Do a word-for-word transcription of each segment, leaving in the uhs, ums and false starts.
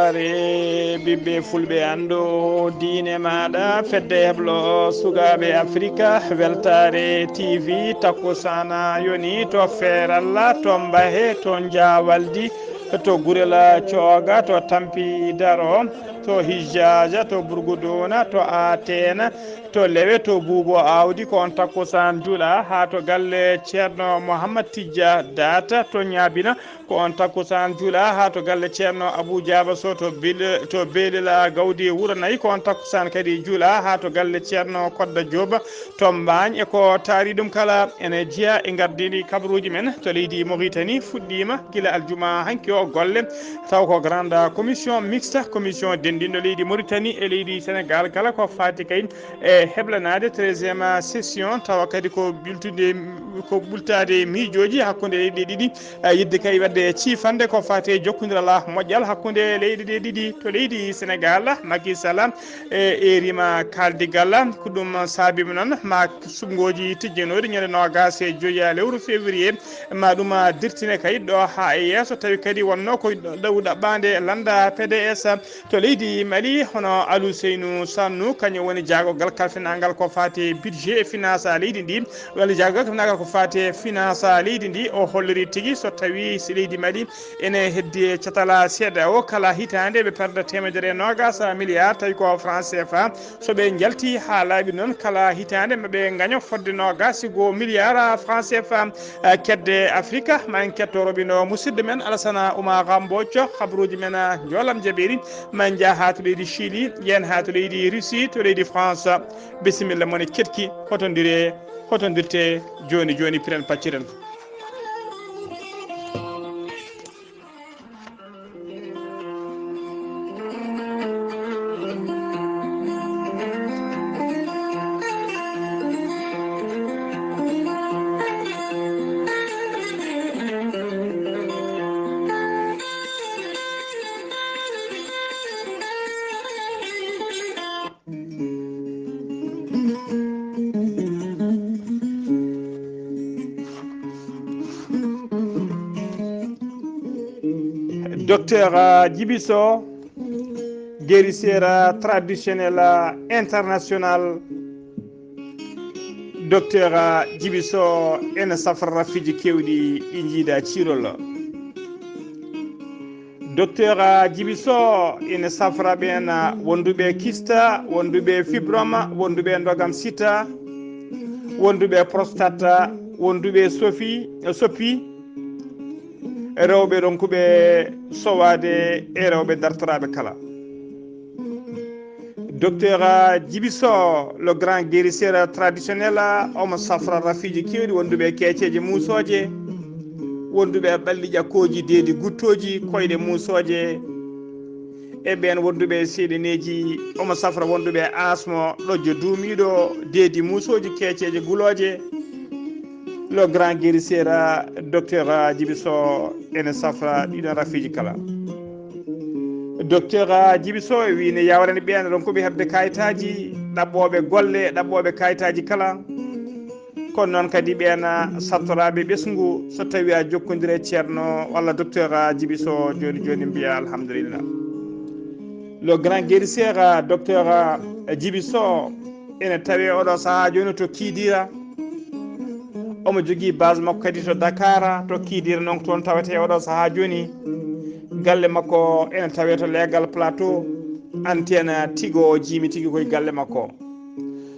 Weltaare ɓiɓɓe fulɓe, anndu diine maaɗa, fedde heblo sukaaɓe Afrika. Weltaare T V, takkusaan yoni to Feeralla, to Mbahe, to Njaawaldi, to Gurel Cooga, to Tampi Daro, to Hijjaaja, to Burguduuna, to Ateena, to Lewe, to Buubo Aawdi. Ko on takkusaan juula haa to galle Ceerno Mohammad Tijja Daata to Ñaabina. Ko on takkusaan juula haa to galle Ceerno Abuu Jaaba Sow to Bel-, to Beelel Gawdi Wuro Nayi. Ko on takkusaan kadi juula haa to galle Ceerno Kodda Jooba to Mbaañ. E ko taari ɗum kala, ene jeya e ngardiiɗi kabaruuji men to leydi Moritani. Fuɗɗiima gila aljuma hanki o golle, taw ko Grande Commission Mixte, commission denndinɗo leydi Moritani e leydi Senegaal kala, ko faati kay e heblanaade treizième session, tawa kadi ko ɓiltude, ko ɓultaade miijooji hakkunde leyɗe ɗiɗi, eh, yidde kay waɗde ciifande ko faati e jokkondiral moƴƴal hakkunde leyɗe ɗe ɗiɗi. To leydi Senegaal, Macky Sall, eh, eerima kaaldigal, ko ɗum saabiima noon ma suɓngooji tijjanooɗi ñande noogaas e joy lewru février, ma ɗum dirtine kay ɗo haa e yeeso, tawi kadi wonno ko ɗaw ɗaɓɓaande lannda P D S. To leydi Mali, hono Alu Seynu Sannu, kañum woni jaagorgal kalfinangal ko faati e budget e finance leydi ndi, walla jaagorgal kalfinangal ko faati e finance leydi ndi. O holliri tigi so tawi si leydi Mali ene heddi e catala C E D E A O, kala hitaande ɓe perda teemedere e noogaas milliard, tawi ko franc C F A. So ɓe njalti haa laaɓi noon, kala hitaande maɓe ngaño fodde noogaas e goo milliard franc C F A. Eh, kedde Afrika, ma en ketto roɓino musidɗo men Alasana Oumar Mbodj, kabaruuji men, eh, njoolam jaɓiri. Ma en njah haa to leydi Chili, yen haa to leydi Russie, to leydi France. Bisimilla, mone ketki, hotondire, hotondirte jooni jooni, piren pacciren. Docteur, euh, Djibi Sow, guérisseur, euh, traditionnel, euh, international. Docteur, euh, Djibi Sow ene safra rafiiji keewɗi ɗi njiida ciirol. Docteur, ah, Djibi Sow ina safra ɓeen, ah, wonduɓe kista, wonduɓe fibrome, wonduɓe ndogam sita, wonduɓe prostate, wonduɓe sofi, soppi, rewɓe ronkuɓe sowaade e rewɓe dartoraaɓe kala. Docteur, ah, Djibi Sow, le grand guérisseur traditionnel, ah, omo safra rafiiji keewɗi wonduɓe keeceeje muusooje, wonduɓe ɓalli ƴakkooji, deedi guttooji, koyɗe muusooje, e ɓeen wonduɓe seeɗaneeji. Omo safra wonduɓe asmo, ɗojjo duumiiɗo, deedi muusooji, keeceeje gulooje. Le grand guérisseur, ah, docteur, ah, Djibi Sow ene safra ɗiɗon rafiiji kala. Docteur, ah, Djibi Sow e wii ne yawrani ɓeen ronkuɓe heɓde kayitaaji, ɗaɓɓooɓe golle, ɗaɓɓooɓe kayitaaji kala. Kono noon kadi ɓeen, ah, sartoraaɓe ɓesngu, so tawii a jokkondire e ceerno walla docteur, ah, Djibi Sow, jooni jooni mbiya alhamdulillah. Le grand guérisseur, ah, docteur, ah, Djibi Sow ene tawee oɗo sahaa jooni to Kidira. Omo jogii base makko kadi to Dakar, to Kidira noon, toon tawetee oɗo sahaa jooni. Galle makko ene tawee to Leegal Plateau, antenne Tigo, o jiimi tigi koye galle makko.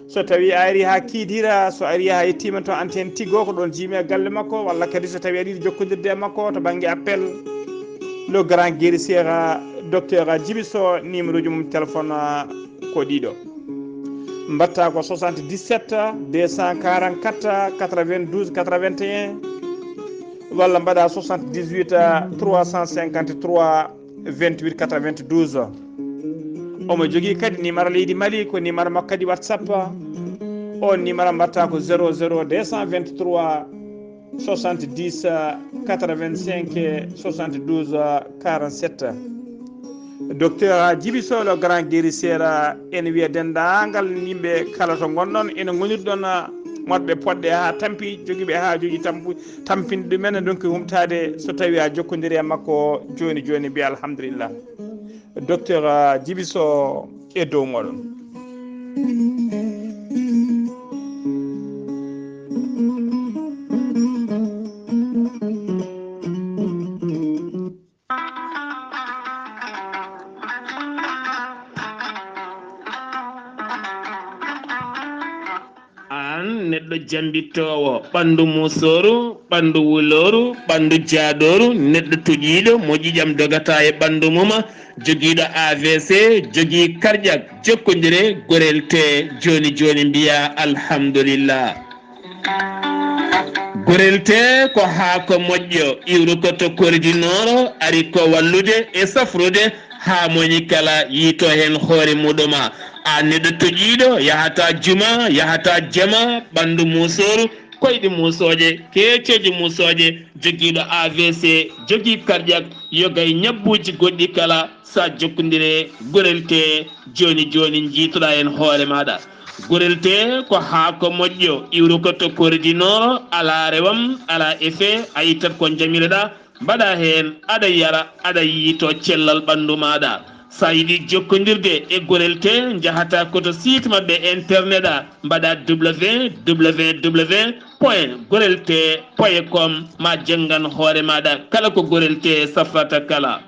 So tawii a arii haa Kidira, so arii haa yettiima to antenne Tigo, ko ɗoon jiimi e galle makko, walla kadi so tawii aɗa yiɗi jokkondirde e makko to bannge appel, le grand guérisseur, docteur Djibi Sow, numéro ji mum téléphone ko ɗiɗo. Mbaɗta ko soixante-dix-sept deux cent quarante-quatre quatre-vingt-douze quatre-vingt-un, walla mbaɗa soixante-dix-huit trois cent cinquante-trois vingt-huit quatre-vingt-douze. Omo jogii kadi numéro leydi Mali, ko numéro makko kadi WhatsApp. On numéro mbaɗta ko zéro zéro deux cent vingt-trois soixante-dix quatre-vingt-cinq soixante-douze quarante-sept. Docteur Djibi Sow, le grand guérisseur, ene wiya denndaangal yimɓe kala to ngonɗon, ene ngonirɗon, moɗɓe poɗɗe haa tampi, jogiiɓe haajuuji tampu-, tampinɗi ɗumen, ene ndonki humtaade so tawii a jokkondiri e makko jooni jooni, mbiya alhamdulillah. Docteur Djibi Sow e dow mooɗon. Aan neɗɗo jambittoowo, ɓanndu muusooru, ɓanndu wulooru, ɓanndu jaadooru, neɗɗo toƴiiɗo mo ƴiƴam dogata e ɓanndu mum, jogiiɗo A V C, jogii karƴak, jokkondire, gorel tee jooni jooni, mbiyaa alhamdulillah. Gorel tee ko haako moƴƴo, iwrukoto koridi nooro, ari ko wallude e safrude haa moni kala yiito heen hoore muɗum. Aan neɗɗo toƴiiɗo, yahata juma, yahata jama, ɓanndu muusooru, koyɗi muusooje, keeceeje muusooje, jogiiɗo A V C, jogii karƴak, yoga e ñabbuuji goɗɗi kala, so a jokkondire gorel tee jooni jooni, njiitoɗaa heen hoore maaɗa. Gorel tee ko haako moƴƴo, iwrukoto koridi nooro, alaa rewam, alaa effet, a ittat ko njamiroɗaa, mbaɗa heen, aɗa yara, aɗa yiito cellal ɓanndu maaɗa. So a yiɗi jokkondirde e gorel tee, njahata ko to site maɓɓe internet a, mbaɗa www point gorel tee point com, ma janngan hoore maaɗa kala ko gorel tee safrata kala.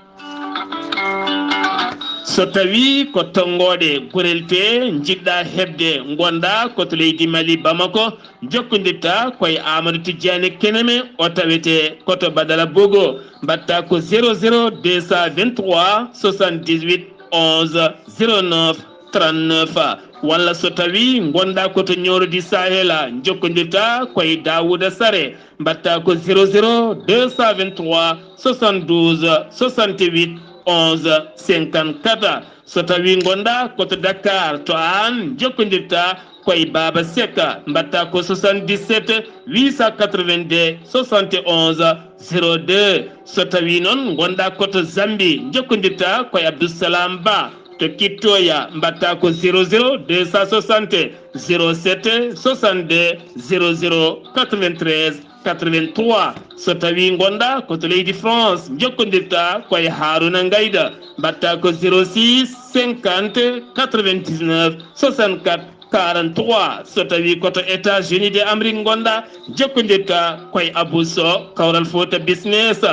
So tawii ko tonngooɗe gorel tee njiɗɗaa heɓde, ngonɗaa ko to leydi Mali, Bamako, njokkondirta ko e Amadou Tidiane Keneme, o tawetee ko to Badara Bogo, mbaɗta ko zéro zéro deux cent vingt-trois soixante-dix-huit onze zéro neuf trente-neuf. Walla so tawii ngonɗaa ko to Nioro du Sahel, njokkondirta ko e Daouda Sare, mbaɗta ko zéro zéro deux cent vingt-trois soixante-douze soixante-huit onze cinquante-quatre. So tawii ngonɗaa ko to Dakar, to aan njokkondirta ko e Baaba Seka, mbaɗta ko soixante-dix-sept huit cent quatre-vingt-deux soixante et onze zéro deux. So tawii noon ngonɗaa ko to Zambie, njokkondirta ko e Abdou Salam Ba to Kittoya, mbaɗta ko zéro zéro deux cent soixante zéro sept soixante-deux zéro zéro quatre-vingt-treize quatre-vingt-trois. So tawii ngonɗaa ko to leydi France, njokkondirta ko e Haruna Ngayda, mbaɗta ko zéro six cinquante quatre-vingt-dix-neuf soixante-quatre quarante-trois. So tawii ko to États-Unis de Amérique ngonɗaa, jokkondirta ko e Abou Sow, Kawral Fouta Business,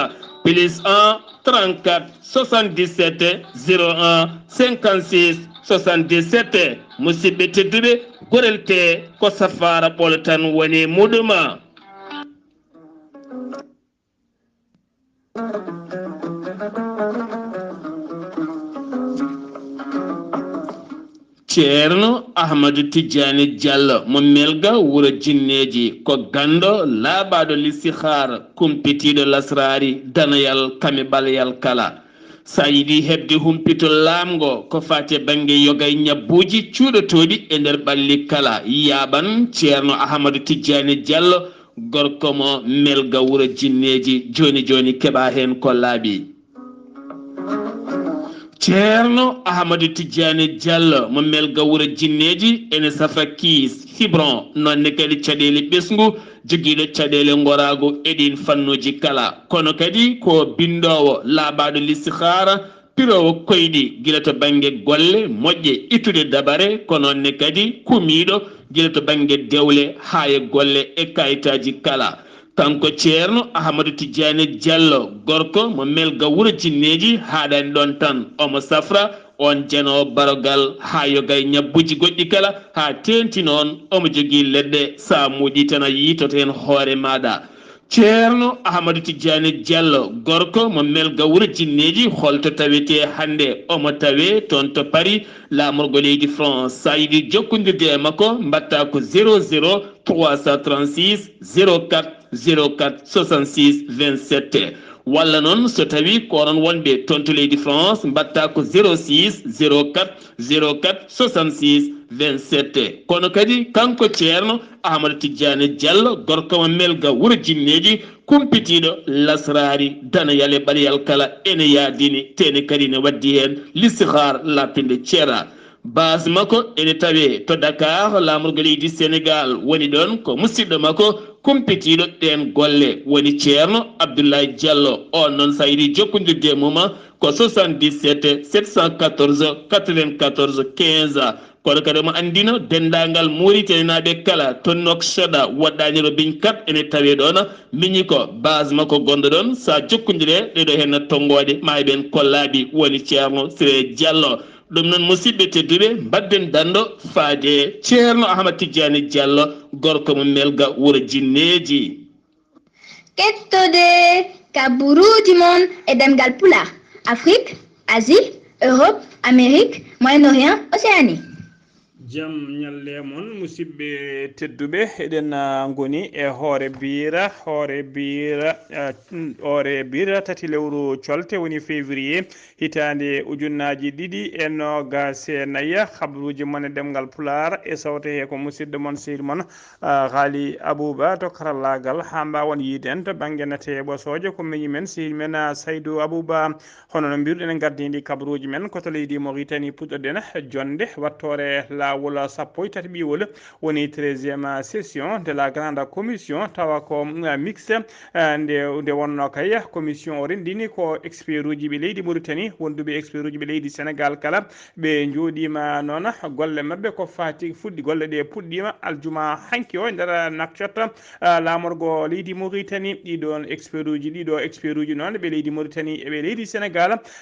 plus un trente-quatre soixante-dix-sept zéro un cinquante-six soixante-dix-sept. Musidɓe tedduɓe, gorel tee ko safaara ɓolo tan woni muɗum. Ceerno Ahmadu Tijjaani Jallo mo Melga wuro Jinneeji, ko ganndo laaɓaaɗo listihaar, kumpitiiɗo lasraari, danayal, kame ɓaleyal kala. So a yiɗi heɓde humpito laamngo ko faati e bannge yoga e ñabbuuji cuuɗotooɗi e nder ɓalli kala, yaaɓan Ceerno Ahmadu Tijjaani Jallo, gorko mo Melga wuro Jinneeji, jooni jooni keɓa heen ko laaɓi. Ceerno Ahmadu Tijjaani Jallo mo Melga wuro Jinneeji ene safra kiis, fibron, noon ne kadi caɗeele ɓesngu, jogiiɗo caɗeele ngoraagu e ɗiin fannuuji kala. Kono kadi ko binndoowo, laaɓaaɗo listihaara, piroowo koyɗi gila to bannge golle moƴƴe, ittude dabare, ko noon ne kadi kumiiɗo gila to bannge dewle haa e golle e kayitaaji kala. Kanko Ceerno Ahmadu Tijjaani Jallo, gorko mo Melga wuro Jinneeji, haaɗaani ɗoon tan. Omo safra oon janoowo barogal haa yoga e ñabbuuji goɗɗi kala, haa teeŋti noon omo jogii leɗɗe, so a muuƴii tan a yiitoto heen hoore maaɗa. Ceerno Ahmadu Tijjaani Jallo, gorko mo Melga wuro Jinneeji, holto tawetee hannde? Omo tawee toon to Paris, laamorgo leydi France. So a yiɗi jokkondirde e makko, mbaɗta ko zéro zéro trois cent trente-six zéro quatre zéro quatre soixante-six vingt-sept. Walla noon, so tawii ko onon wonɓe toon to leydi France, mbaɗta ko zéro six zéro quatre zéro quatre soixante-six vingt-sept. Kono kadi, kanko Ceerno Ahmadu Tijjaani Jallo, gorko mo Melga wuro Jinneeji, kumpitiiɗo lasraari, danayal e ɓaleyal kala, ene yaadini, te ene kadi ene waɗdi heen listihaar laaɓtunde ceera. Baas makko ene tawee to Dakar, laamorgo leydi Senegaal woni ɗoon, ko musidɗo makko Kumpitiiɗo ɗeen golle woni Ceerno Abdoulaye Diallo. On noon, so a yiɗi jokkondirde e mum, ko soixante-dix-sept sept cent quatorze quatre-vingt-quatorze quinze. Kono kadi omo anndina denndaangal Muritaninaaɓe kala to Nouakchott, woɗɗaani Robin Kat ene tawee ɗoon, miñi ko base makko gonɗo ɗoon. So a jokkondire ɗeɗo heen tonngooɗe, ma heɓen kollaaɗi, woni Ceerno Siré Diallo. Ɗum noon, musidɓe tedduɓe, mbaɗden danndo faade Ceerno Ahmad Tijjaani Diallo, gorko mo Melga wuro Jinneeji. Kettode kaburuuji mon e ɗemngal Pulaar, Afrique, Asie, Europe, Amérique, Moyen-Orient, Océanie. Jam ñalle mon, musidɓe tedduɓe, eɗen, ah, ngoni e hoore biira, hoore biira, ah, hoore biira tati lewru colte, woni février, hitaande ujunnaaji ɗiɗi e noogaas e nayi. Habruuji mon e ɗemngal Pulaar e sawte he ko musidɗo mon, sehil mon, ah, Haali Abuuba to karallaagal, haa mbaawon yiide en to bannge nate ɓosooje ko miñi men, sehil men, ah, Saydu Abuuba. Hono no mbiruɗen, en ngardiindi kabruuji men ko to leydi Mauritanie puɗɗoɗen jonde wattoore laawol sappo e tati ɓiwol, woni treizième session de la grande commission, tawa ko, ah, mixte, ah, nde, nde wonno kay commission o renndini ko expert uji ɓe leydi Mauritanie, wonduɓe expert uji ɓe leydi Sénégal kala, ɓe njooɗiima noon, golle maɓɓe ko faati fuɗɗi, golle ɗe puɗɗiima aljuma hanki o e nder Nouakchott, ah, laamorgo leydi Mauritanie. Ɗiɗon expert uji, ɗiɗo expert uji noon ɓe leydi Mauritanie e ɓe leydi Sénégal,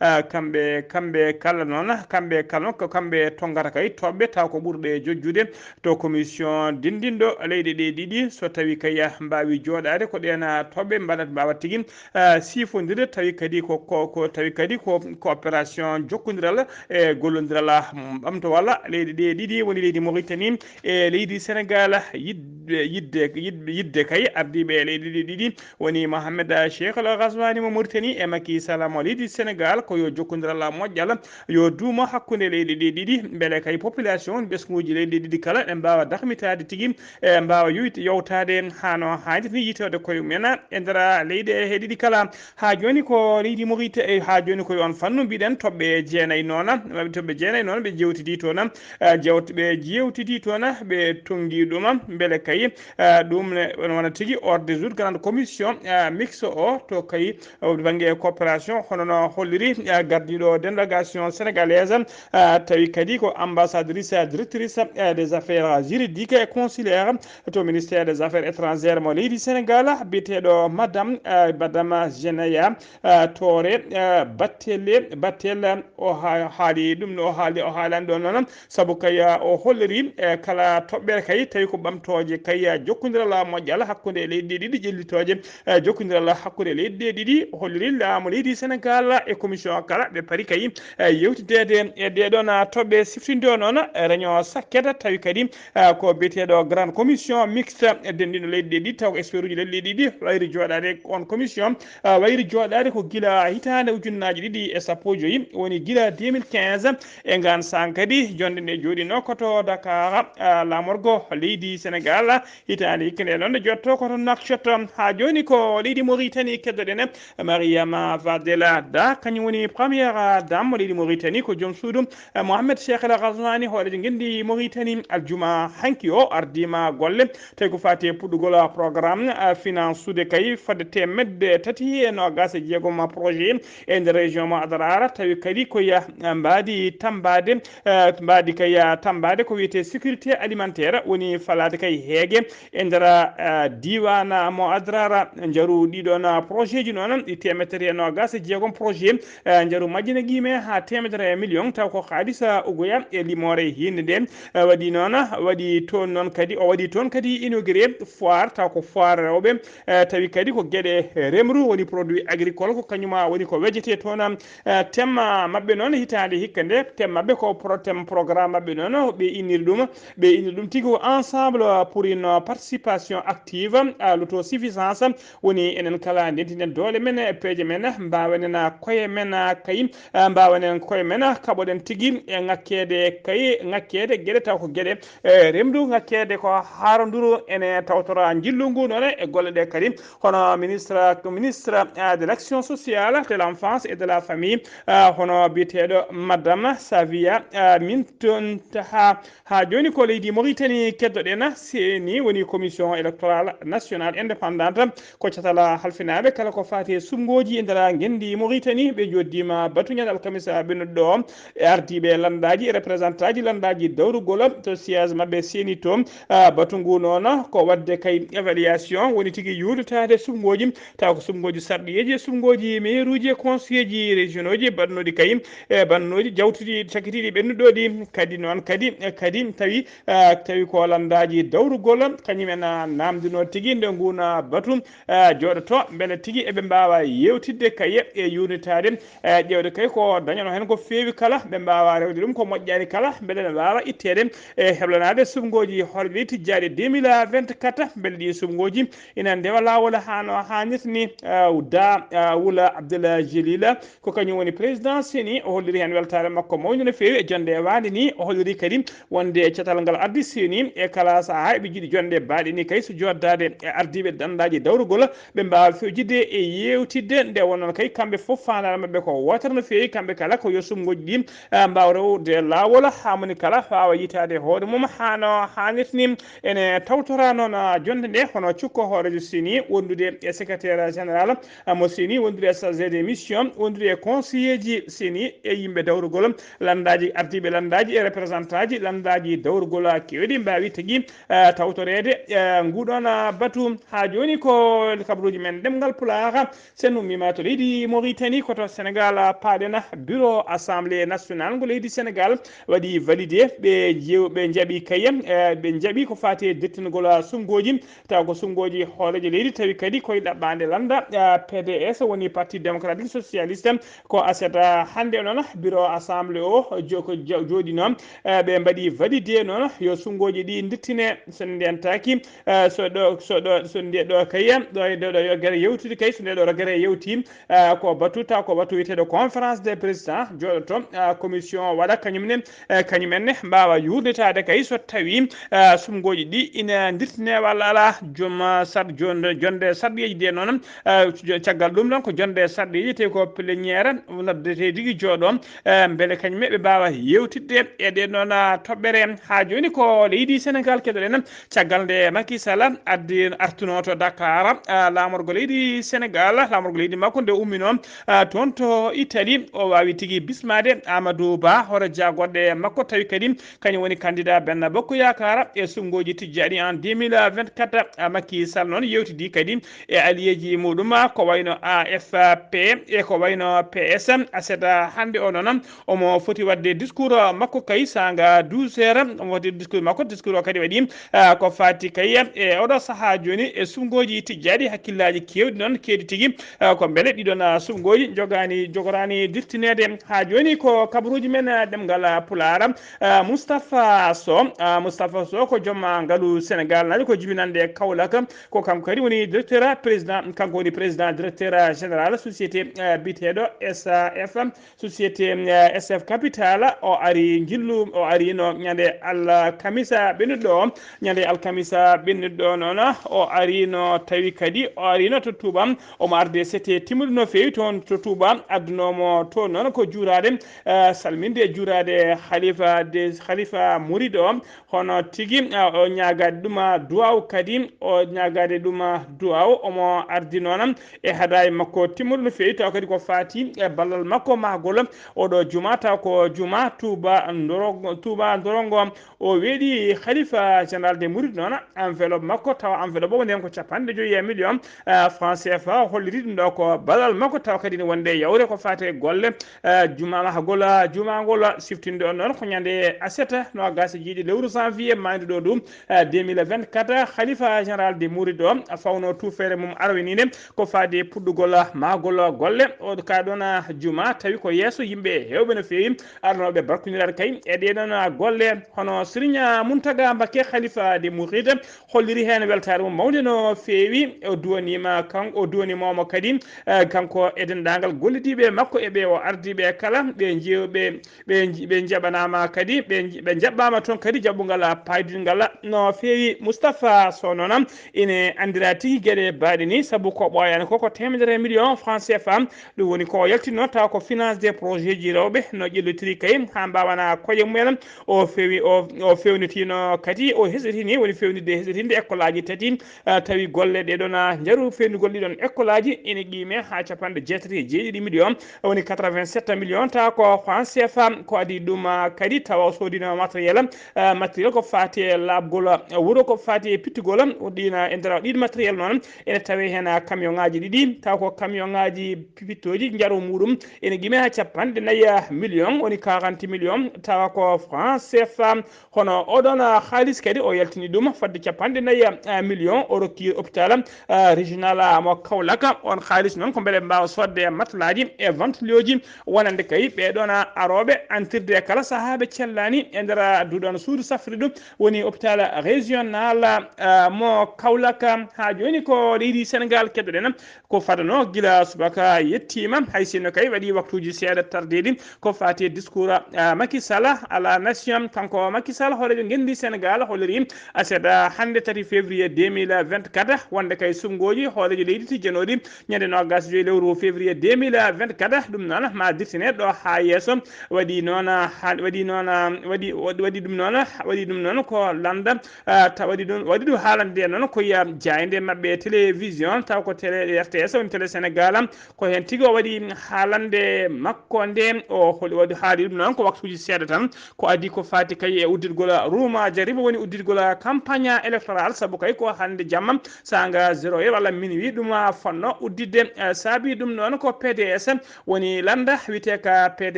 ah, kamɓe, kamɓe kala noon, kamɓe kala noon ko kamɓe tonngata kay toɓɓe taw ko ɓurɓe jojjude to commission dindinɗo leyɗe ɗe ɗiɗi, so tawi kay mbaawi jooɗaade ko ɗeen toɓɓe mbaɗat, mbaawa tigi, ah, sifondirde, tawi kadi ko, ko, ko, tawi kadi ko coopération jokkondiral e gollondiral, ah, ɓamtowal leyɗe ɗe ɗiɗi, woni leydi Mauritanie e leydi Sénégal, yidde, yidde, yidde, yidde kay ardiiɓe leyɗe ɗe ɗiɗi, woni Mohamed Cheikh El Ghazouani mo Mauritanie e Macky Sall mo leydi Sénégal, ko yo jokkondiral moƴƴal yo duumo hakkunde leyɗe ɗe ɗiɗi, mbele kay population ɓesnguuji leyɗe ɗe ɗiɗi kala ɗe mbaawa darmitaade tigi, e mbaawa yoyt-, yowtaade haa no haanirta ni, yiytoode koye mumen e nder leyɗe he ɗiɗi kala. Haa jooni ko leydi Mauritanie, haa jooni ko e on fannu mbiɗen toɓɓe jeenayi noon, toɓɓe jeenayi noon ɓe jeewtidii toon, eh, jewt-, ɓe jeewtidii toon, ɓe tonngi ɗum, mbele kay, eh, ɗum ne wona tigi ordre du jour grande commission, eh, mixte o to kay, eh, bannge coopération, hono no holliri, eh, gardiiɗo délégation sénégalaise, eh, tawi kadi ko ambassadrice, eh, directrice, eh, des affaires juridiques et consulaires to ministère des affaires étrangères mo leydi Sénégal, biyeteeɗo madame, eh, madame Jeneya, eh, Toore, eh, Battelle, Battelle, o ha-, haali ɗum, o haali, o haalani ɗon noon, sabu kay, eh, o holliri, eh, kala toɓɓere kay, tawi ko ɓamtooje kay, eh, jokkondiral moƴƴal hakkunde leyɗe ɗiɗi ƴellitooje, eh, jokkondiral hakkunde leyɗe ɗiɗi, o holliri laamu leydi Sénégal e commission kala ɓe pari kay, eh, yewtideede e ɗee ɗoon, ah, toɓɓe siftinde o noon, eh, réunion sakket, tawi kadi, ah, ko biyeteeɗo grande commission mixte denndino leyɗe ɗiɗi, taw ko expert uji leyɗe ɗiɗi wayri jooɗaade on commission, ah, wayri jooɗaade ko gila hitaande ujunnaaji ɗiɗi e sappo e joyi, woni gila deux mille quinze, e ngaan saan kadi jonde nde jooɗino ko to Dakar, ah, laamorgo leydi Sénégal, hitaande hikka nde noon nde jotto ko to Nouakchott. Haa jooni ko leydi Mauritanie keddoɗen, Mariama Vadela Da, kañum woni première dame mo leydi Mauritanie, ko joom suudu, eh, Mohamed Cheikh El Ghazouani, hooreejo ngenndi Mauritanie, aljuma hanki o ardiima golle, tawi ko faati e puɗɗugol programme, eh, finance ude kay fodde teemedde tati e noogaas e jeegom projet e nder région mo Adrar, tawi kadi ko ya, eh, mbaadi tambaade, eh, mbaadi kay, eh, tambaade ko wiyetee sécurité alimentaire, woni falaade kay heege, e nder, eh, diiwaan mo Adrara. Njaru ɗiɗon, eh, projet ji noon, ɗi teemedere e noogaas e jeegom projet, eh, njaru majjina qiime haa teemedere million, taw ko haalisa ugoya e limoore hiinde nde, eh, waɗi noon, waɗi toon noon kadi, o waɗi toon kadi inauguré foire, taw ko foire rewɓe, eh, tawi kadi ko geɗe remru, woni produit agricole, ko kañum woni ko wejete toon, eh, thème maɓɓe noon hitaande hikka nde, thème maɓɓe ko pro-, thème programme maɓɓe noon, ɓe inniri ɗum, ɓe inniri ɗum tigi ko Ensemble pour une participation active à l'autosuffisance, woni enen kala ndentinen doole men e peeje men, mbaawen en koye men kay, mbaawen en koye men, kaɓoɗen tigi e ŋakkeede kay, ŋak-, ŋakkeede geɗe taw ko geɗe, eh, remdu ŋakkeede ko haaranduru ene tawtora njillu ngu noon e golle ɗe kadi. Hono ministre, ministre, eh, de l'action sociale, de l'enfance et de la famille, eh, hono biyeteeɗo Madame Savia, eh, Minton Taha. Haa jooni ko leydi Mauritanie keddoɗen, C E N I woni Commission Électorale Nationale Indépendante, ko catal halfinaaɓe kala ko faati e suɓngooji e nder ngenndi Mauritanie. Ɓe njoddiima batu ñande alkamisa ɓennuɗo ɗo, e ardiiɓe lanndaaji e représentantaaji lanndaaji dawrugol to siège maɓɓe C E N I to. Ah, batu ngu noon ko waɗde kay évaluation, woni tigi yuurnitaade suɓngooji, taw ko suɓngooji sarɗiyeeji e suɓngooji meeruuji e conseilleeji régionauji baɗnooɗi kay e bannooji jawtuɗi cakkitiiɗi ɓennuɗo ɗi. Kadi noon kadi, kadi tawi, ah, tawi ko lanndaaji dawrugol, kañum en, ah, naamndino tigi nde ngun, ah, batu, ah, jooɗoto mbele tigi eɓe mbaawa yeewtidde kay e yuurnitaade, eh, ƴeewde kay ko dañano heen ko feewi kala, ɓe mbaawa rewde ɗum ko moƴƴaani kala, mbele ene mbaawa itteede e heblanaade suɓngooji hoore ɗi tijjaaɗi deux mille vingt-quatre, mbele ɗi suɓngooji ina ndewa laawol haa no haanirta ni. Ah, da, ah, Wula Abdullah Jelila, ko kañum woni président C E N I, o holliri heen weltaare makko mawnde no feewi e jonnde e waande ni. O holliri kadi wonde catal ngal ardi C E N I e kala sahaa eɓe njiɗi jonnde baaɗe ni kay so joddaade e ardiiɓe lanndaaji dawrugol, ɓe mbaawa fewjidde e yeewtidde. Nde wonnoo kay kamɓe fof faandaare maɓɓe ko wootere no feewi, kamɓe kala ko yo suɓngooji ɗi, ah, mbaaw rewde laawol haa moni kala waawa yiytaade hoore mum haa no haanirta ni. Ene tawtora noon, ah, jonnde nde hono cukko hooreejo C E N I wondude e secrétaire général, ah, mo C E N I wondude e chargé de mission wondude e conseiller ji C E N I e yimɓe dawrugol lanndaaji, ardiiɓe lanndaaji e représentantaaji lanndaaji dawrugol keewɗi mbaawi tigi, ah, tawtoreede, ah, nguɗon, ah, batu. Haa jooni ko kabaruuji men ɗemngal Pulaar. Sen ummiima to leydi Mauritanie, ko to Sénégal paaɗen. Bureau Assemblée Nationale ngo leydi Sénégal waɗi validé, ɓe jeew-, ɓe njaɓi kay, eh, ɓe njaɓi ko faati e dettingol suɓngooji, taw ko suɓngooji hooreejo leydi, tawi kadi koye ɗaɓɓaande lannda, eh, P D S, woni Parti Démocratique Socialiste. Ko aset, eh, hannde noon, bureau Assemblée o jo-, ko jo-, jooɗi noon, eh, ɓe mbaɗi validé noon yo suɓngooji ɗi ndettine, so ndentaaki, eh, so ɗo, so ɗo, so nde ɗo kay, ɗo e ɗo, ɗo yo gere yewtude kay, so nde ɗo gere yewti, eh, ko batu, taw ko batu wiyeteeɗo conférence des présidents jooɗoto, eh, commission waɗa kañum ne, eh, kañum en ne mbaawa yuurnitaade kay so tawi, eh, suɓngooji ɗi ina ndirtine walla alaa, joom, eh, sar-, jon-, jonnde sarɗiyeeji ɗe noon, eh, jo-, caggal ɗum ɗon ko jonnde sarɗiyeeji tawi ko plénière noddetee tigi jooɗo, eh, mbele kañum e ɓe mbaawa yewtidde e ɗe noon, ah, toɓɓere. Haa jooni ko leydi Sénégal keɗoɗen. Caggal nde Macky Sall addi, artuno to Dakar, ah, laamorgo leydi Sénégal, laamorgo leydi makko nde ummino, ah, toon to Italie, o waawi tigi bismaade Amadou Ba, hoore jaagorɗe makko, tawi kadi kañum woni candidat Benno Bokk Yaakaar e suɓngooji tijjaaɗi en deux mille vingt-quatre. Ah, Macky Sall noon yewtidi kadi e alliéji muɗum, ko wayno A F P e ko wayno P S. Aset hannde o noon, omo foti waɗde discours makko kay saanga douze heures. Omo waɗi discours makko, discours o kadi waɗi, ah, ko faati kay e oɗo sahaa jooni e suɓngooji tijjaaɗi, hakkillaaji keewɗi noon keedi tigi, ah, ko mbele ɗiɗon, ah, suɓngooji jogaani, jogoraani dirtineede. Haa jooni ko kabaruuji men, ah, ɗemngal, ah, Pulaar. Ah, Moustapha Sow, ah, Moustapha Sow ko joom, ah, ngalu Sénégal naajo, ko jibinande Kaolack. Ko kanko kadi woni directeur président, kanko woni président directeur général société, ah, biyeteeɗo S A F. Société, eh, S F Capital, o ari njillu, o arino ñande alkamisa ɓennuɗo o. Ñande alkamisa ɓennuɗo noon, o arino tawi kadi, o arino to Touba. Omo arde sete timmuɗo no feewi toon to Touba. Addunomo toon noon ko juuraade, eh, salminde e juuraade Khalifa de, Khalifa Mouride o. Hono tigi, ah, o ñaagaade ɗum, ah, duwaaw kadi, o ñaagaade ɗum, ah, duwaaw, omo ardi noon e hadaya makko timmuɗo no feewi, taw kadi ko faati e ballal makko mahgol oɗo juma, taw ko juma Touba Ndoro-, Touba Ndorongo. O weeɗi Khalifa général de Mouride noon, enveloppe makko, tawa enveloppe o nden ko capanɗe joyi e million, ah, franc C F A. O holliri ɗum ɗo ko ballal makko, taw kadi ne wonde yawre ko faati e golle, eh, juma mahgol, ah, juma ngol, ah, siftinde on noon ko ñande aset noogas e jeeɗiɗi lewru janvier maayduɗo ɗum, eh, deux mille vingt-quatre. Khalifa général de Mouride o, ah, fawno tuufeere mum arwiniinde ko faati e puɗɗugol, ah, mahgol golle. O ka ɗon, ah, juma tawi ko yeeso yimɓe heewɓe no feewi arnooɓe barkondiral kay e ɗee ɗon, ah, golle. Hono Serigne Mountaga Mbacké, Khalifa de Mouride, holliri heen weltaare mum mawnde no feewi. O duwaniima kan-, o duwaniima mo kadi, eh, kanko e denndaangal gollidiiɓe makko e ɓe o ardiiɓe kala, ɓe njeew-, ɓe, ɓe nji-, ɓe njaɓanaama kadi, ɓe ɓe jaɓɓaama toon kadi jaɓɓungal paydingal no feewi. Moustapha Sow noon ine anndira tigi geɗe baaɗe ni, sabu ko ɓooyaani ko ko teemedere million franc C F A. Ɗum woni ko yaltinno taw ko finance des projets ji rewɓe no ƴellitiri kay haa mbaawana koye mumen. O feewi o o feewnitiino kadi o hesɗitini woni feewnitde hesɗitinde école aji tati. Ah, tawi golle ɗe ɗon ah, njaru feewnugol ɗiɗon école aji ene qiime haa capanɗe jeetati e jeeɗiɗi million, woni quatre-vingt-sept million taw ko franc C F A. Ko adi ɗum ah, kadi tawa o soodino matériel. Ah, matériel ko faati e laaɓgol ah, wuro, ko faati e pittugol ah, o ɗiina e nder ɗiɗi matériel noon ene tawe heen ah, camion ngaji ɗiɗi, taw ko camion ngaji pipittooji njaru muɗum ene qiime haa capanɗe nayi ah, million, woni quarante million tawa ko franc C F A. Hono oɗon ah, haalis kadi o yaltini ɗum fodde capanɗe nayi ah, million, o rokki hôpital ah, régional ah, mo Kaolack. On haalis noon ko mbele mbaawa soodde matlaaji e ventoloji wonande kay ɓeɗon ah, arooɓe antirde e kala sahaa ɓe cellani e nder ah, duɗon suudu safrirdu, woni hôpital régional ah, mo Kaolack. Haa jooni ko leydi Sénégal keddoɗen, ko fadano gila subaka yettiima, hay sinno kay waɗi waktuuji seeɗa tardeeɗi. Ko faati e discours ah, Macky Sall à la nation, kanko Macky Sall hooreejo ngenndi Sénégal holliri aset ah, hannde tati février deux mille vingt-quatre, wonde kay suɓngooji hooreejo leydi tijjanooɗi ñande noogas joyi lewru février deux mille vingt-quatre, ɗum noon ma dirtine ɗo haa yeeso. Waɗi noon ah, ha- waɗi noon ah, waɗi waɗi waɗi ɗum noon ah, waɗi ɗum noon ko lannda ah, ta waɗi ɗum waɗi ɗum haalande noon ko yiya jaaynde maɓɓe télévision, taw ko télé R T S, woni télé Sénégal. Ko heen tigi o waɗi haalande makko nde o holi waɗi haali ɗum noon ko waktuuji seeɗa tan. Ko adi ko faati kay e uddirgol ruuma jaribo, woni uddirgol campagne électorale, sabu kay ko hannde jamma saanga zéro heure walla minuit ɗum ah, fonno udditde. Eh, saabi ɗum noon ko P D S, woni lannda wiyetee ka P D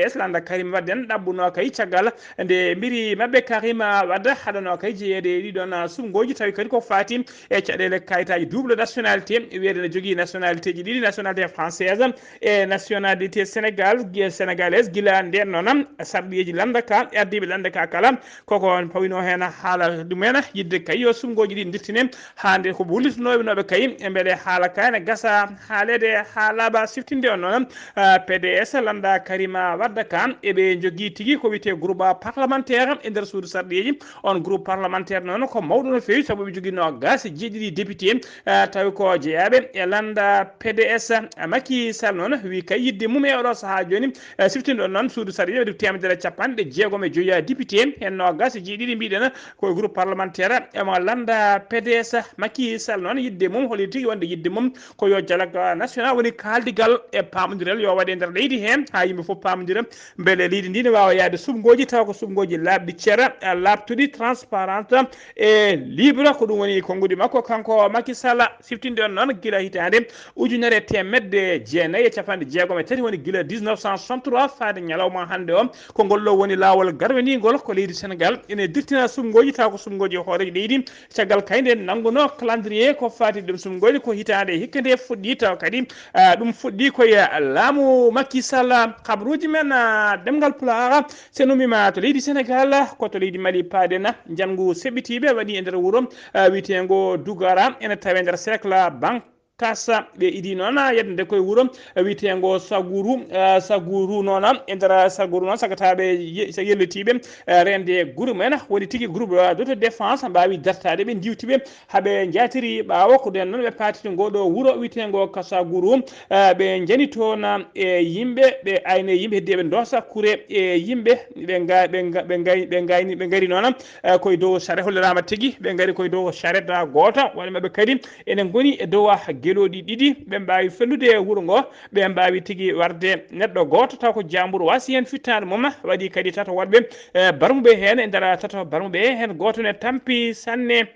S, lannda Karim Wade en ɗaɓɓuno kay caggal nde mbiri maɓɓe Karim Wade haɗano kay jeyeede e ɗiɗon ah, suɓngooji, tawi kadi ko faati e caɗeele kayitaaji double nationalité, wiyeede ne jogii nationalité ji ɗiɗi, nationalité française e nationalité Sénégal, gi- sénégalaise. Gila ndeen noon, sarɗiyeeji lannda ka, ardiiɓe lannda ka kala, koko pawino heen haala ɗum en, yiɗde kay yo suɓngooji ɗi ndirtine haa nde ko wullitunooɓe nooɓe kay, e mbele haala ka ene gasa haaleede haa laaɓa. Siftinde on noon, ah, P D S lannda Karima Wadda ka, eɓe njogii tigi ko wiyetee groupe parlementaire e nder suudu sarɗiyeeji. On groupe parlementaire noon ko mawɗo no feewi, sabu ɓe njogii noogaas e jeeɗiɗi député, ah, tawi ko jeyaaɓe e lannda P D S. Macky Sall noon wi kay yiɗde mum e oɗo sahaa jooni, ah, siftinɗo noon suudu sarɗiyeeji waɗi teemedere capanɗe jeegom e joyi député, heen noogaas e jeeɗiɗi mbiɗen ko e groupe parlementaire emo lannda P D S. Macky Sall noon yiɗde mum, holi tigi wonde yiɗde mum ko yo dialogue national, woni kaaldigal e paamondiral yo waɗe nder leydi heen, haa yimɓe fof paamondira mbele leydi ndi ne waawa yahde suɓngooji, tawa ko suɓngooji laaɓɗi cera, laaɓtuɗi, transparente e libre. Ko ɗum woni konngudi makko kanko Macky Sall. Siftinde on noon, gila hitaande ujunere e teemedde jeenayi e capanɗe jeegom e tati, woni gila dix-neuf cent soixante-trois faade ñalawma hannde o, ko ngol ɗo woni laawol garwaniingol ko leydi Sénégal ene dirtina suɓngooji, tawa ko suɓngooji hooreejo leydi. Caggal kay nde nanngunoo calendrier ko faati ɗum suɓngooji, ko hitaande hikka nde fuɗɗi, tawa kadi, ah, ɗum fuɗɗi ko e laamu Macky Sall. Kabaruuji men, ah, ɗemngal Pulaar, so en ummiima to leydi Sénégal, ko to leydi Mali paaɗen. Njanngu seɓɓitiiɓe waɗi e nder wuro, ah, wiyeteengo Dugara, ene tawee nder cercle Bank- kasa. Ɓe idii noon, ah, yeddande koye wuro, eh, wiyeteengo Saguru, ah, Saguru noon, ah, e nder Saguru noon, sagataaɓe ye-, so yellitiiɓe, eh, reende groupe men, woni tigi groupe, ah, d'autodéfense, mbaawi dartaade ɓe, ndiwti ɓe, haa ɓe njaatiri ɓaawo. Ko ndeen noon ɓe paati to ngoo ɗoo wuro wiyeteengo ka Saguru, ah, ɓe njani toon, ah, e yimɓe, ɓe ayni e yimɓe, heddi eɓe ndoosa kure e yimɓe, ɓe nga-, ɓe nga-, ɓe ngay-, ɓe ngayni, ɓe ngari noon, ah, koye dow charette, holliraama tigi, ɓe ngari koye dow charette, ah, gooto, woni maɓɓe kadi ene ngoni e dow gelooɗi ɗiɗi, ɓe mbaawi fellude e wuro ngo, ɓe mbaawi tigi warde neɗɗo gooto, taw ko jaambur wasi heen fittaandu mum, waɗi kadi tato woɗɓe, eh, barmuɓe heen, e nder tato barmuɓe heen, gooto ne tampi sanne.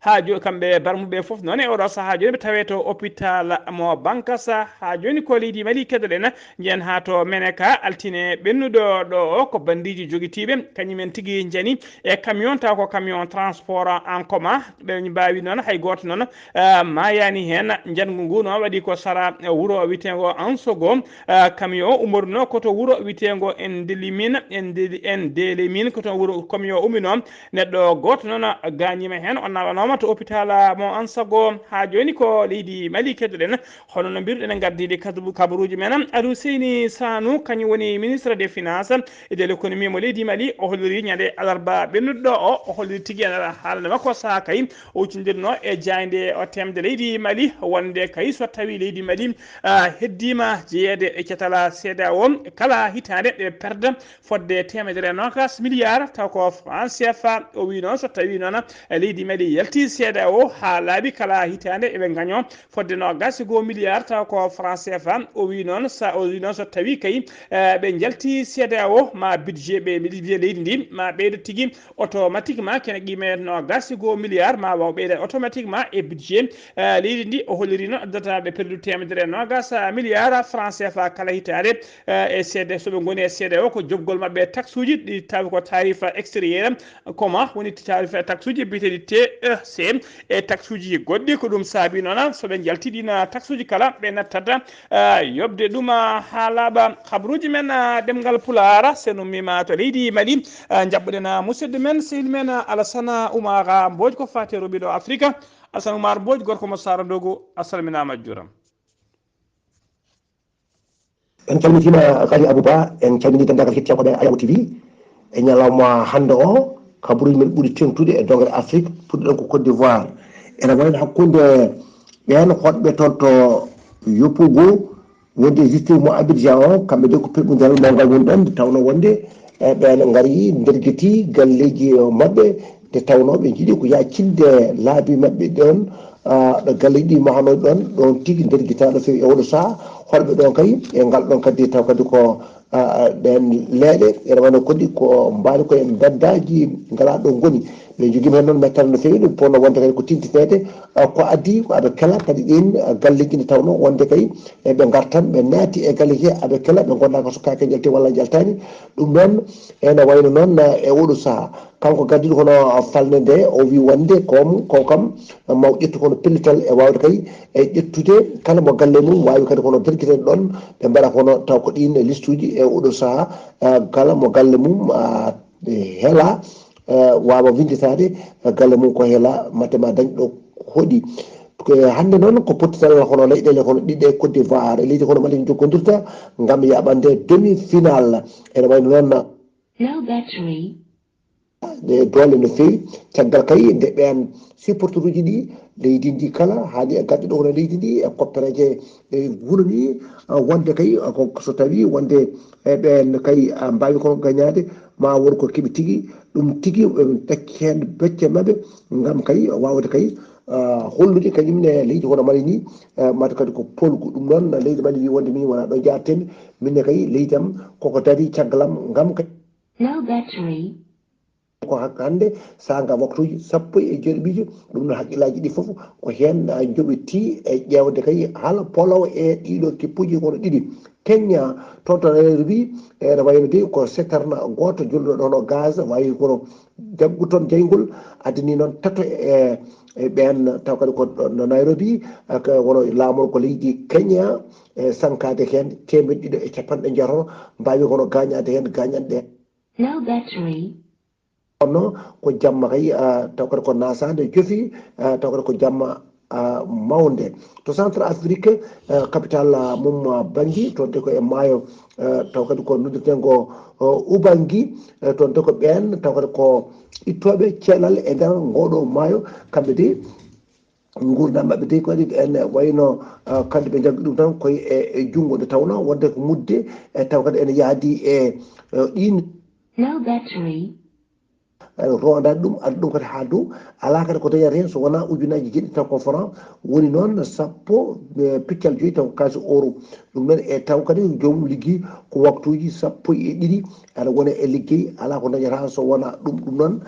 Haa jo-, kamɓe barmuɓe fof noon e oɗo sahaa jooni ɓe tawee to hôpital mo Bankasa. Haa jooni ko leydi Mali keddoɗen, njehen haa to Meneka, altine ɓennuɗo ɗo o, ko bandiiji jogitiiɓe, kañum en tigi njani e camion, taw ko camion transport en commun. Ɓe mbaawi noon, hay gooto noon, ah, maayaani heen. Njanngu ngu noon waɗi ko sara, eh, wuro wiyeteengo Ansogo. Ah, camion o ummorinoo ko to wuro wiyeteengo Endelimin, Endeli-, Endelimin, ko toon wuro camion o umminoo. Neɗɗo gooto noon gaañiima heen, o nawanaama To hôpital mo Ansago haa jooni ko leydi Mali keddoɗen. Hono no mbiruɗen e ngardiiɗi kabaruuji men, Aliou Seyni Sanu, kañum woni ministre des finances et de l'économie mo leydi Mali. O holliri ñande alarba ɓennuɗo o, o holliri tigi en haalande makko sahaa kay o huccindirno e jaaynde o temde leydi Mali, wonde kay so tawi leydi Mali heddiima jeyeede e catal C E D E A O, kala hitaande ɓe perda fodde teemedere e noogas milliard taw ko franc C F A. O wi noon so tawi noon leydi Mali yalti C E D E A O haa laaɓi, kala hitaande eɓe ngaño fodde noogas e goo milliard taw ko franc C F A. O wi noon sa o wi noon so tawi kay eh, ɓe njalti C E D E A O ma budget ɓe budget leydi ndi ma ɓeydo tigi automatiquement kene qime noogas e goo milliard ma waw ɓeyda automatiquement e budget eh, leydi ndi. O holliri noon addata ɓe perdu teemedere e noogas milliard franc C F A kala hitaande eh, e C E D E A. So ɓe ngoni e C E D E A O ko jobgol maɓɓe taxe uji ɗi tawi ko tarif extérieur, koma woni tarif taxe uji biyeteeɗi T E C e taxe uji goɗɗi. Ko ɗum saabi noon so ɓe njalti ɗin taxe uji kala ɓe nattata eh, yoɓde ɗum eh, haa laaɓa. Habaruuji men eh, ɗemngal Pulaar, so en ummiima to leydi Mali, eh, njaɓɓuɗen eh, musidɗo men, sehil men eh, Alasana Umar Mbooj ko faati e roɓiiɗo Afrika. Alasana Umar Mbooj, gorko mo Saara Ndogo, a salminaama, a juuraama. En calmitiima Karim Abouba, en calminii denndaangal hettiyaankooɓe Ayaawo T V. E ñalawma hannde o, kabaruuji men ɓuri teeŋtude e doŋre Afrik, puɗɗiɗen ko Côte d'Ivoire. Ene wayno hakkunde ɓeen hoɗɓe toon to Yopougon, wonde e district mo Abidjan o, kamɓe de ko perɓudaral mawgal woni ɗoon, nde tawnoo wonde e ɓeen ngari ndergiti galleeji maɓɓe, nde tawnoo ɓe njiɗi ko yaacinde laabi maɓɓe ɗoon, ɗo galleeji ɗi mahanoo ɗoon, ɗoon tigi ndergitaano feewi e oɗo sahaa. Hoɗɓe ɗoon kay e ngal ɗoon kadi taw kadi ko ɗeen leeɗe ene wano kadi ko mbaali koye mbeddaaji ngalaa ɗo ngoni. Ɓe njogiima heen noon mettere no feewi, ɗum ponno wonde kadi ko tintineede ko adii ko aɓe kela kadi ɗiin galleeji nde tawnoo wonde kay eɓe ngartan ɓe naati e galleeji he aɓe kela ɓe ngonndaaka so kaake njalti walla njaltaani. Ɗum noon ene wayno noon e oɗo sahaa kanko gardiiɗo kono falnde nde o wii wonde kom ko kam maw ƴettu kono pellital e waawde kay e ƴettude kala mo galle mum waawi kadi kono dargitede ɗoon ɓe mbaɗa kono taw ko ɗiin listuuji e oɗo sahaa kala mo galle mum hela waawa winnditaade galle mum ko hela mate ma dañ ɗo hoɗi. Hannde noon ko pottital hono leyɗeele hono ɗiɗɗe Côte d'Ivoire e leydi hono Mali jokkondirta ngam yaɓande demi final. Ene wayno noon Low battery. E doole no feewi caggal kay nde ɓeen supporteruuji ɗi leydi ndi kala haali e garɗi ɗo hono leydi ndi e koppereeje e wuro ni wonde kay so tawi wonde e ɓeen kay mbaawi ko gañaade ma won ko keɓi tigi ɗum tigi ɓe ɗacci heen becce maɓɓe ngam kay waawde kay hollude kañum ne leydi hono Mali ni mata kadi ko polgu ɗum noon leydi Mali wi wonde min wona ɗo jaartemi min ne kay leydi am koko dari caggal am ngam kay Low battery. Ko hannde saanga waktuuji sappo e jeeɗiɗo ɗum noon haqqillaaji ɗi fof ko heen njoɓitii e ƴeewde kay hala polowo e ɗiɗo kippuuji kono ɗiɗi. Kenya toon to Nairobi ene wayno de ko setarna gooto jolluɗo ɗono gaz wayi kono jaggu toon jeyngol addani noon tato e e ɓeen taw kadi ko no Nairobi wono laamor ko leydi Kenya e sankaade heen teemeɗɗe ɗiɗo e capanɗe jeetato mbaawi kono gaañaade heen gaañanɗe. Low battery. Kono ko jamma kay taw kadi ko nasaande jofi taw kadi ko jamma mawnde to centre afrique capital mum bangi toon de ko e maayo taw kadi ko noddirtengo ubangi toon de ko ɓeen taw kadi ko ittooɓe ceelal e nder ngoɗo maayo kamɓe de nguurndam maɓɓe de ko waɗi ene wayno kamɓe ɓe jaggi ɗum tan koye e junngo nde tawnoo wonde ko mudde e taw kadi ene yahdi e ɗin Low battery. Ronda ɗum aɗa ɗum kadi haa dow alaa kadi ko dañata heen so wonaa ujunnaaji jeɗɗi taw ko franc woni noon sappo piccal joyi taw ko kaalisi euro ɗum noon e taw kadi joomum liggi ko waktuuji sappo e ɗiɗi aɗa wona e liggey alaa ko dañata so wonaa ɗum ɗum noon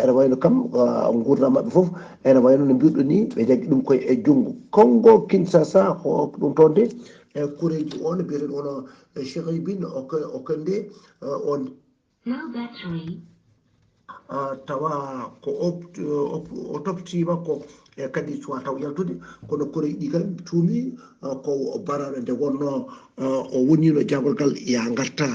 ene wayno kam nguurndam maɓɓe fof ene wayno no mbirɗo ni ɓe jaggi ɗum koye e junngo Kongo Kinshasa ko ɗum toon de e kureeji on mbiyeteɗo wono Chérubin Okende on Low battery. Ah, tawa ko op-, op-, o toptiima ko e kadi suwa taw yaltude, kono koreeji ɗi kadi tuumi, ah, ko baraɗo nde wonno, ah, o wonino jaagorgal ya ngarta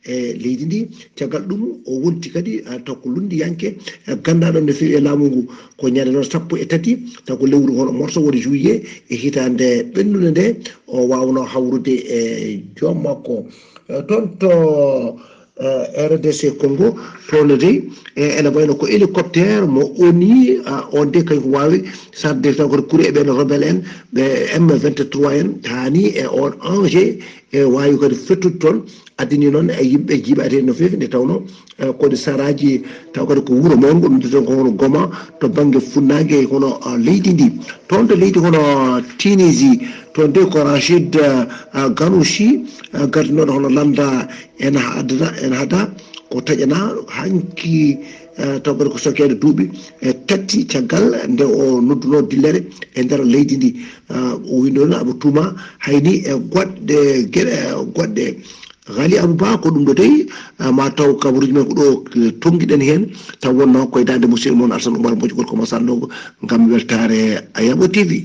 e leydi ndi. Caggal ɗum o wonti kadi, ah, taw ko lunndiyanke, eh, ganndaɗo no feewi e laamu ngu. Ko ñande noon sappo e tati, taw ko lewru hono morso woni juillet e hitaande ɓennunde nde, o waawno hawrude e joom makko. Eh, toon to eh, R D C Congo, toon ne dey, eh, ene wayno ko hélicoptère mo O N U, ah, on de kañum waawi sarde taw kadi kuri e ɓen rebelle en, ɓe M vingt-trois en, haani e on engin, e waawi kadi fettude toon, addini noon e yimɓe jiiɓaade no feewi, nde tawno, eh, kodi saraaji, taw kadi ko wuro mawngo, ɗum ɗon ko hono Goma, to bannge funnaange, hono, ah, leydi ndi. Toon to leydi hono Tunisie, toon de ko Rachid, ah, Ghannouchi, ah, gardinooɗo hono lannda ene haadata, ene haada ko taƴanaa hanki, eh, taw kadi ko sokeede duuɓi, eh, tati caggal nde o noddunoo dillere e nder leydi ndi. Eh, o windi noon Abu Tuma hayni e goɗɗe geɗe, eh, goɗɗe. Ghali Abou Ba, ko ɗum ɗo dey, eh, ma taw kabaruuji men ko ɗo, eh, tonngiɗen heen, taw wonnoo koye daande musiɗɗo mon Alsan Oumar Mbodj, gorko mo Sannogo, ngam weltaare Ayabo T V.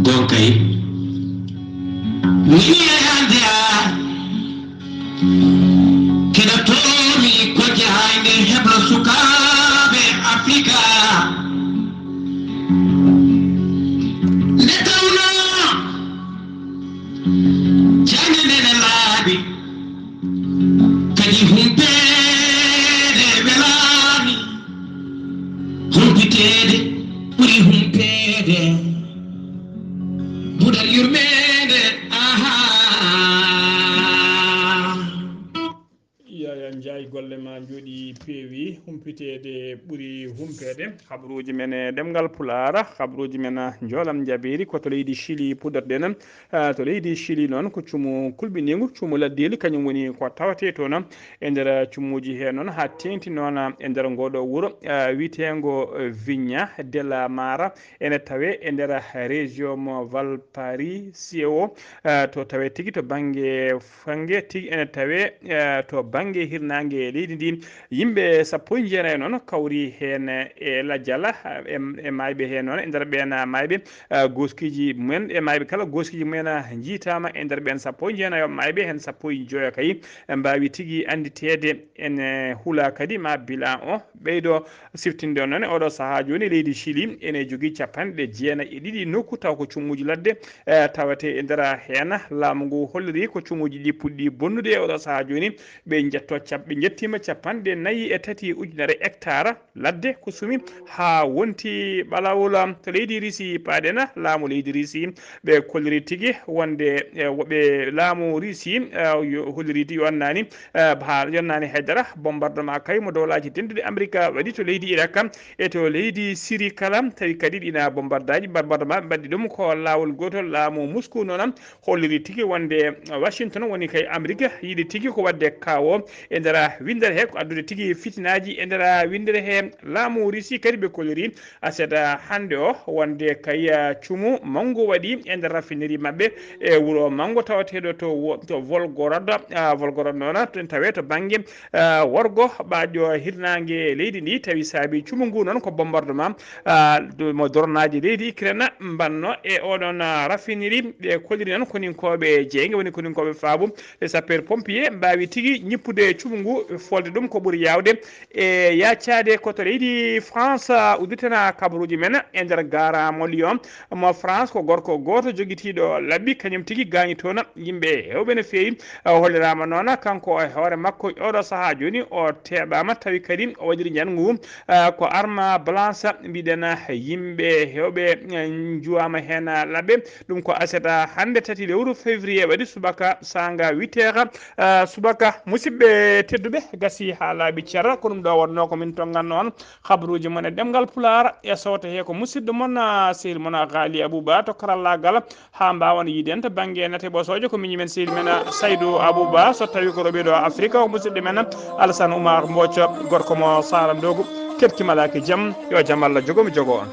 Donkay mi yande a keɗotomi ko jahayde heblo sukaaɓe Afrika. Nde tawno jande nde ne laaɓi. Kadi humpeede welaani, humpiteede ɓuri humpeede. Buɗal yurmeende, ahaa. Yaya Njaay, golle ma njooɗi peewi, humpiteede ɓuri humpeede. Habaruuji men e ɗemngal Pulaar, habaruuji men njoolam njabeeri ko to leydi Chili puɗɗorɗen. Ah, to leydi Chili noon, ko cumu kulɓiniingu, cumu laddeeli, kañum woni ko tawetee toon. E nder cumuuji hee noon, haa teeŋti noon e nder ngoo ɗoo wuro, ah, wiyeteengo, eh, Viña de la Mara, ene tawee e nder région mo Valparaíso, ah, to tawee tigi to bannge, bannge tigi ene tawee, ah, to bannge hirnaange leydi ndi. Yimɓe sappo e jeenayi noon kawri heen e lajal, e, e maayɓe heen noon, e nder ɓeen maayɓe, eh, gooskiiji mumen, e maayɓe kala gooskiiji mumen, eh, njiitaama e nder ɓeen sappo e jeenayo maayɓe, heen sappo e joyo kay, eh, mbaawi tigi annditeede, ene hula kadi ma bilan o ɓeydo siftinde on noon. E oɗo sahaa jooni, leydi Chili ene jogii capanɗe jeenayi e ɗiɗi nokku, taw ko cumuuji ladde, eh, tawetee e nder heen. Laamu ngu holliri ko cumuuji ɗi puɗɗi bonnude e oɗo sahaa jooni, ɓe njetto cap-, ɓe njettiima capanɗe nayi e tati ujunere hectare ladde ko sumi haa wonti ɓalawol to leydi Risi. Paaɗen laamu leydi Risi, ɓe kolliri tigi wonde, eh, woɓɓe laamu Risi, eh, yo-, holliri tigi yonnaani, eh, haa yonnaani haydara. Bombardement kay mo dowlaaji denduɗi Amerika waɗi to leydi Irak e to leydi Siri kala, tawi kadi ɗina bombardaaji, bombardement ɓe mbaɗi ɗum ko laawol gootol. Laamu Moscou noon holliri tigi wonde Washington woni kay Amerika yiɗi tigi ko waɗde kawo e nder winndere he, ko addude tigi fitinaaji e nder winndere he. Laamu Risi kadi ɓe kolliri aset hannde o wonde kay, ah, cumu manngu waɗi e nder raffinerie maɓɓe e wuro manngu tawateeɗo to wo-, to Volgorod. Ah, Volgorod noon to, tawee to bannge, ah, worgo ɓaajo hirnaange leydi ndi, tawi saabi cumu ngu noon ko bombardement, ah, do-, mo dornaaji leydi Ukraine mbanno e oɗon, ah, raffinerie. Ɓe kolliri noon koninkooɓe jeynge, woni koninkooɓe faabu, les sapeurs pompiers mbaawi tigi ñippude cumu ngu, folde ɗum ko ɓuri yaawde e yaccaade ko to leydi France. Udditana kabaruuji men e nder gaaraamo Lyon mo France, ko gorko gooto jogitiiɗo labbi, kañum tigi gaañi toon yimɓe heewɓe no feewi. O holliraama noon kanko e hoore makko, oɗo sahaa jooni o teeɓaama, tawi kadi o waɗiri njanngu, ah, ko arme blanche, mbiɗen, yimɓe heewɓe, eh, njuwaama heen labbe. Ɗum ko aset hannde tati lewru février waɗi subaka saanga huit heures, ah, subaka. Musidɓe tedduɓe, gasi haa laaɓi cer, ko ɗum ɗo wonnoo ko min tonnganno on habaruuji mon e ɗemngal Pulaar e sowte he ko musidɗo mon, ah, sehil mon, ah, Ghali Abouba to karallaagal. Haa mbaawan yiiden to bannge nate ɓosoojo, ko miñi men sehil men, ah, Saydou Abouba, so tawi ko roɓiɗo Afrique o, musidɗo men Alassane Oumar Mbooco, gorko mo Sara Ndogu. Keɗki malaaki jam, yo jam Allah jogo mi jogo on.